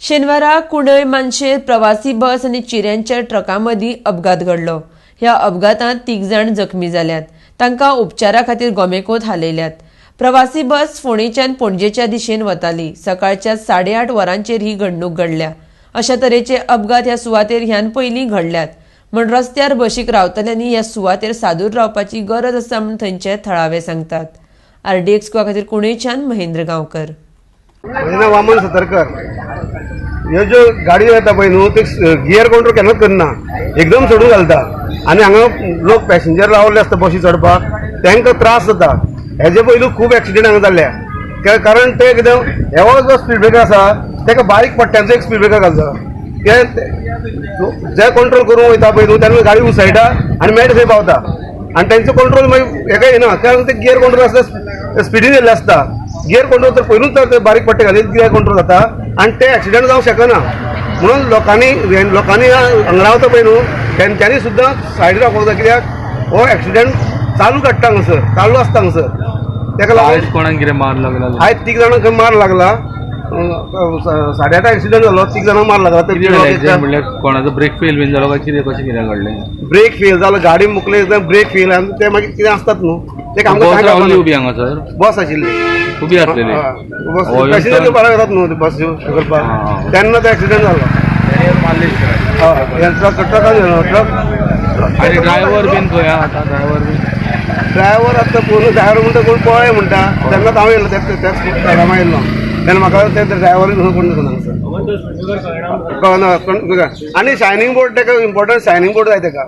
शेनवारा कुंडय मानशेर प्रवासी बस आनी चिऱ्यांच्या ट्रका मदीं अपघात घडलो. ह्या अपघातांत 3 जाण जखमी जाल्यात. तांकां उपचारा खातीर गोमेकॉंत हालयल्यात. प्रवासी बस फोंडेच्यान पणजेच्या दिशेन वताली. सकाळच्या 8:30 वरांचेर ही घडणूक घडल्या. अशा तरेचे अपघात ह्या सुवातेर ह्यान पयलीं घडल्यात म्हण रस्त्यार बशीक रावतल्यांनी ह्या सुवातेर सादूर रावपाची गरज आसा म्हूण थंयचे थळावे सांगतात. आरडीएक्स गोवा खातीर कुंडयच्यान महेंद्र गांवकर. म्हजें नांव वामन सतरकर. ह्यो ज्यो गाडयो येता पळय न्हू, ते गियर कंट्रोल केन्नाच करना, एकदम सोडून घालता आनी हांगा लोक पॅसेंजर रावल्ले आसता बशी चडपाक, तांकां त्रास जाता. हेजे पयलू खूब एक्सिडंट हांगा जाल्ले, कारण ते कितें, हो जो स्पीड ब्रेकर आसा ताका बारीक पट्ट्यांचो एक स्पीड ब्रेकर घालता. ते जे कंट्रोल करूंक वयता पळय न्हू, तेन्ना गाडी उसळटा आनी मेट थंय पावता आनी तेंचो कंट्रोल मागीर हेका येना, कारण ते गियर कंट्रोल आसता, स्पिडीन येयल्ले आसता. गियर कंट्रोल तर पयलूच तर ते बारीक पट्टे घालीत गियर कंट्रोल जाता आनी ते एक्सिडंट जावंक शकना. म्हणून लोकांनी लोकांनी हांगा रावता पळय न्हू, तेंच्यांनी सुद्दां सायड रावपाक जाय, कित्याक हो एक्सिडंट चालू काडटा हांगासर, चालू आसता हांगासर. तेका लागून आयज कोणाक कितें मार लागला? आयज 3 जाणांक खंय मार लागला. 8:30 एक्सिडंट जालो, 3 जाणांक मार लागला. कितें जालें एक्सिडंट म्हणल्यार? कोणाचो ब्रेक फेल बीन जालो काय कितें, कशें कितें घडलें? ब्रेक फेल जालो, गाडी मुकले ब्रेक फेल आनी ते मागीर कितें आसतात न्हू ते आमकां बस कांय रावली कळना. उबी हांगासर? बस आशिल्ली. उबी आसलेली. बस हो, पॅसेंजर बारा येतात न्हू बस करपाक, तेन्ना तो एक्सिडंट जालो. हय, ट्रक ट्रकान जालो ट्रक. आनी ड्रायव्हर बीन खंय आहा आतां? ड्रायव्हर बीन? ड्रायव्हर आतां पूर्ण ड्रायव्हर म्हणटा कोण पळय म्हणटा. तेन्नाच हांव येयलो, त्याच टायमा येयलो तेन्ना म्हाका ते ड्रायव्हर कोण दिसना हांगासर, कळना. आनी शायनींग बोर्ड तेका इम्पॉर्टंट, शायनींग बोर्ड जाय तेका.